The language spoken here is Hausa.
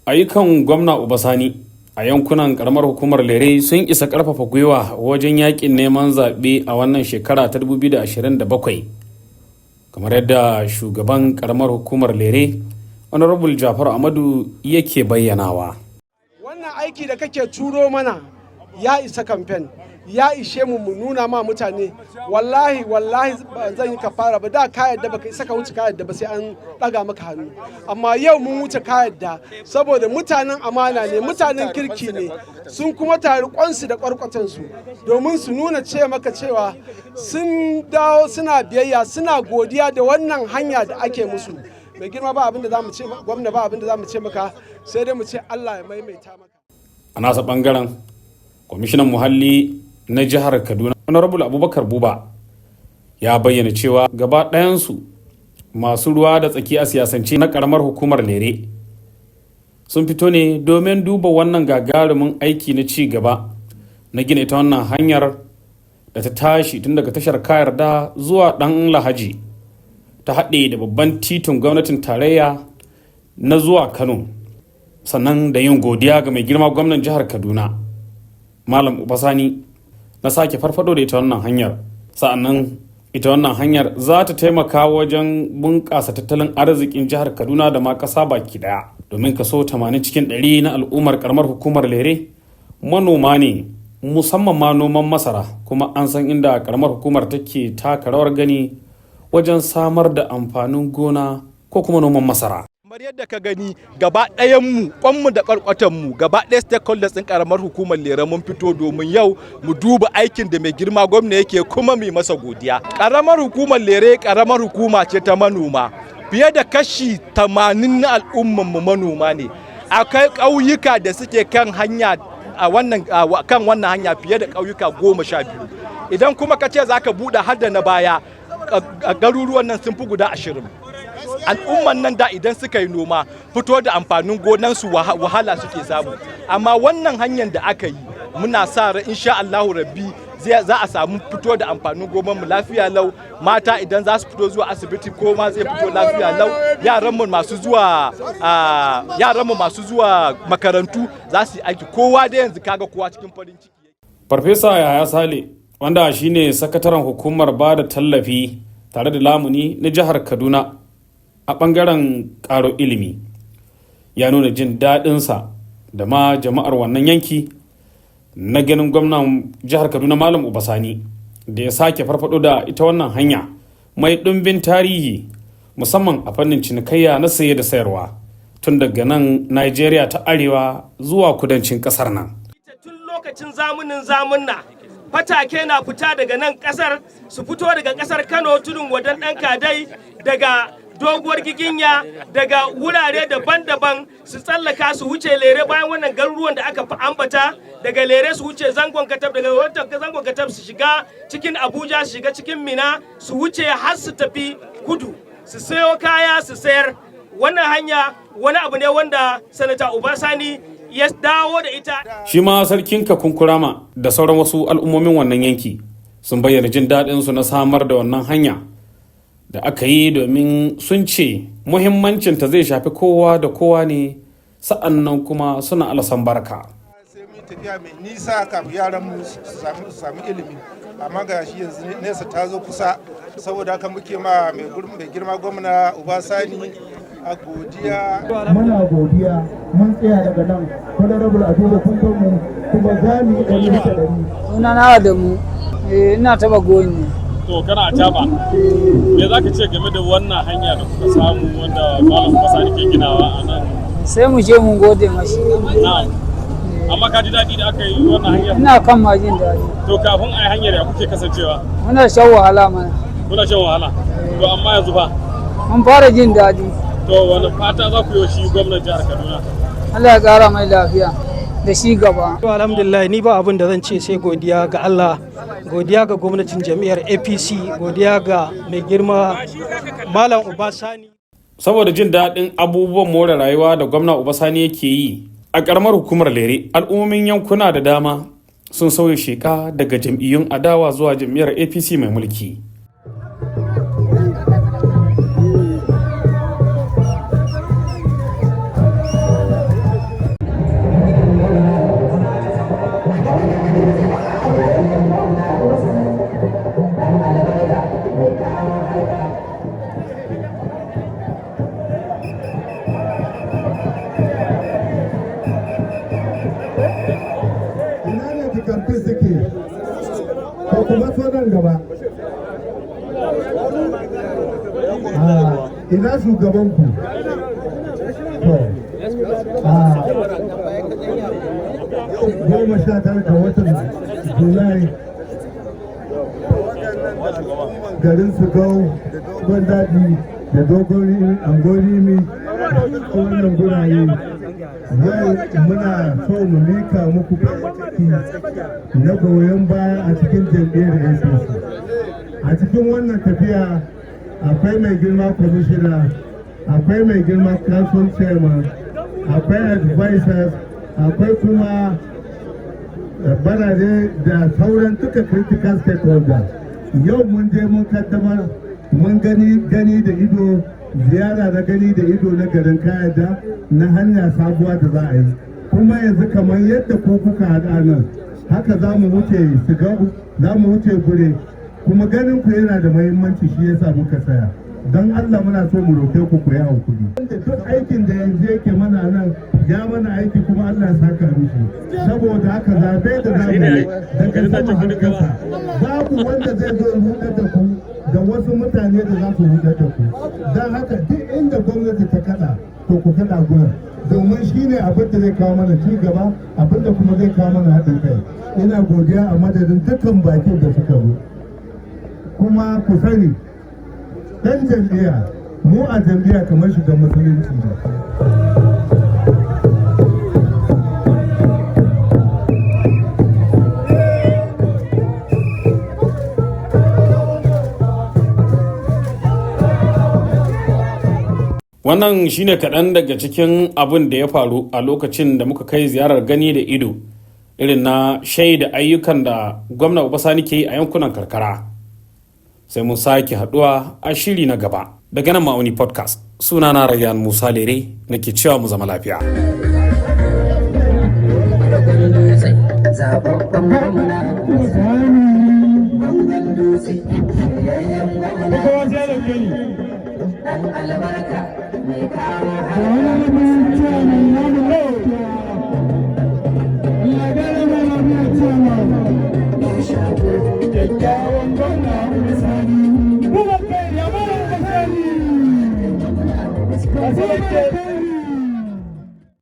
Ayyukan gwamna Uba Sani a yankunan karamar hukumar Lere sun isa karfafa gwiwa wajen yakin neman zaɓe a wannan shekara ta 2027, kamar yadda shugaban karamar hukumar Lere, Honorable Jafar Amadu, yake bayyanawa. Wannan aiki da kake turo mana ya isa kamfen, ya ishe mu mu nuna ma mutane. Wallahi wallahi, ba zan yi kafara ba. Da ka yadda baka isa ka wuce ka yadda ba sai an daga maka hannu, amma yau mun wuce ka yadda, saboda mutanen amana ne, mutanen kirki ne. Sun kuma tari kwansu da kwarkwatansu domin su nuna ce maka cewa sun dawo, suna biyayya, suna godiya da wannan hanya da ake musu. Mai girma, ba abin da za mu ce gwamna, ba abin da za mu ce maka, sai dai mu ce Allah ya maimaita maka. A nasa bangaren, kwamishinan muhalli na jihar Kaduna, Honorable Abubakar Buba, ya bayyana cewa gaba ɗayansu masu ruwa da tsaki a siyasance na karamar hukumar Lere sun fito ne domin duba wannan gagarumin aiki na ci gaba na gina ita wannan hanyar da ta tashi tun daga tashar Kayarda zuwa Ɗan Lahaji, ta haɗe da babban titin gwamnatin tarayya na zuwa Kano, sannan da yin godiya ga mai girma gwamnan jihar Kaduna, Malam Uba Sani, na sake farfado da ita wannan hanyar. Sa'annan ita wannan hanyar za ta taimaka wajen bunƙasa tattalin arzikin jihar Kaduna da ma ƙasa baki ɗaya, domin kaso 80 cikin 100 na al'ummar karamar hukumar Lere manoma ne, musamman ma noman masara, kuma an san inda karamar hukumar take taka rawar gani wajen samar da amfanin gona ko kuma noman masara. Kamar yadda ka gani, gaba ɗayanmu, kwanmu da ƙwarƙwatanmu, gaba ɗaya stakeholders ɗin ƙaramar hukumar Lere mun fito domin yau mu duba aikin da mai girma gwamna yake, kuma mu masa godiya. Ƙaramar hukumar Lere ƙaramar hukuma ce ta manoma. Fiye da kashi 80 na al'umman mu manoma ne. Akwai ƙauyuka da suke kan hanya a wannan kan wannan hanya fiye da ƙauyuka 12. Idan kuma ka ce za ka buɗe har da na baya, garuruwan nan sun fi guda 20. Al'umman nan da idan suka yi noma, fito da amfanin gonansu wahala suke samu, amma wannan hanyar da aka yi, muna sa ran insha Allahu Rabbi za a samu fito da amfanin gonan mu lafiya lau. Mata idan za su fito zuwa asibiti ko ma zai fito lafiya lau. Yaran mu masu zuwa makarantu za su yi aiki. Kowa da yanzu kaga kowa cikin farin ciki. Farfesa Yahaya Sale, wanda shine sakataren hukumar ba da tallafi tare da lamuni na jihar Kaduna a ɓangaren ƙaro ilimi, ya nuna jin daɗinsa da ma jama'ar wannan yanki na ganin gwamnan jihar Kaduna, Malam Uba Sani, da ya sake farfado da ita wannan hanya mai ɗumbin tarihi, musamman a fannin cinikayya na saye da sayarwa tun daga nan Nigeria ta arewa zuwa kudancin ƙasar nan. Tun lokacin zamunin zamunna, fatake na fita daga nan kasar, su fito daga kasar Kano, Tudun Wadan Ɗan Kadai, daga Doguwar Giginya, daga wurare daban-daban, su tsallaka su wuce Lere bayan wannan garuruwan da aka ambata. Daga Lere su wuce Zangon Katab, daga Zangon Katab su shiga cikin Abuja, su shiga cikin Minna, su wuce har su tafi kudu su sayo kaya su sayar. Wannan hanya wani abu ne wanda Sanata Uba Sani ya dawo da ita. Shi ma sarkin Kakunkurama da sauran wasu al'ummomin wannan yanki sun bayyana jin daɗin su na samar da wannan hanya da aka yi, domin sun ce muhimmancinta zai shafi kowa da kowa ne. Sa'an nan kuma suna alasan barka. Sai mun tafiya mai nisa kafin yaran mu su samu ilimi, amma ga shi yanzu nesa ta zo kusa. Saboda haka muke ma mai girma gwamna Uba Sani a godiya. Muna godiya. Mun tsaya daga nan, Honorable, a duba kun mu, kuma za mu yi 100%. Suna na Adamu, ina taba goyin ne. To, kana taba. Me za ka ce game da wannan hanya da kuka samu wanda Malam Uba Sani ke ginawa a nan? Sai mu je mun gode mashi. Na'am. Amma ka ji daɗi da aka yi wannan hanyar? Ina kan ma jin daɗi. To, kafin a yi hanyar ya kuke kasancewa? Muna shan wahala mana. Kuna shan wahala. To, amma yanzu fa? Mun fara jin daɗi. To, wani fata za ku yi wa shi gwamnan jihar Kaduna? Allah ya ƙara mai lafiya da shi gaba. To, alhamdulillah, ni ba abin da zan ce sai godiya ga Allah, godiya ga gwamnatin jam'iyyar APC, godiya ga mai girma Malam Uba Sani. Saboda jin daɗin abubuwan more rayuwa da gwamna Uba Sani yake yi a ƙaramar hukumar Lere, al'ummomin yankuna da dama sun sauya sheka daga jam'iyyun adawa zuwa jam'iyyar APC mai mulki. Ina shugabanku? To, a 19 ga watan Julai, garin Sugau, Dogon Daji da Dogon Angorimi, wannan gurare, yau muna so mu mika muku ciki na goyon baya a cikin jam'iyyar APC. A cikin wannan tafiya akwai mai girma kwamishina, akwai mai girma council chairman, akwai advisors, akwai kuma barare da sauran duka critical stakeholders. Yau mun je mun kaddamar, mun gani gani da ido, ziyara na gani da ido na garin Kayadda na hanya sabuwa da za a yi. Kuma yanzu kamar yadda ku kuka haɗa nan, haka za mu wuce Shiga, za mu wuce Gure. Kuma ganin ku yana da muhimmanci, shi yasa muka tsaya. Don Allah muna so mu roke ku, ku yi hankuri. Duk aikin da yanzu yake mana nan, ya mana aiki, kuma Allah ya saka mishi. Saboda haka zabe da zamu yi daga sama har kasa, babu wanda zai zo rudar da ku da wasu mutane da za su rudar da ku. Don haka duk inda gwamnati ta kada, to ku kada gurin, domin shi ne abin da zai kawo mana ci gaba, abin da kuma zai kawo mana haɗin kai. Ina godiya a madadin dukkan bakin da suka zo. Kuma ku sani, dan jam'iyya, mu a jam'iyya kamar shiga musulunci ne. Wannan shine kaɗan daga cikin abin da ya faru a lokacin da muka kai ziyarar gani da ido irin na shaida ayyukan da gwamna Uba Sani ke yi a yankunan karkara. Sai mun sake haɗuwa a shiri na gaba. Daga nan Ma'auni Podcast, sunana Rayyan Musa Lere nake cewa mu zama lafiya. Zababben gwamna, gwamnan Dutse, yayyan gwamna, dan albarka mai kawo.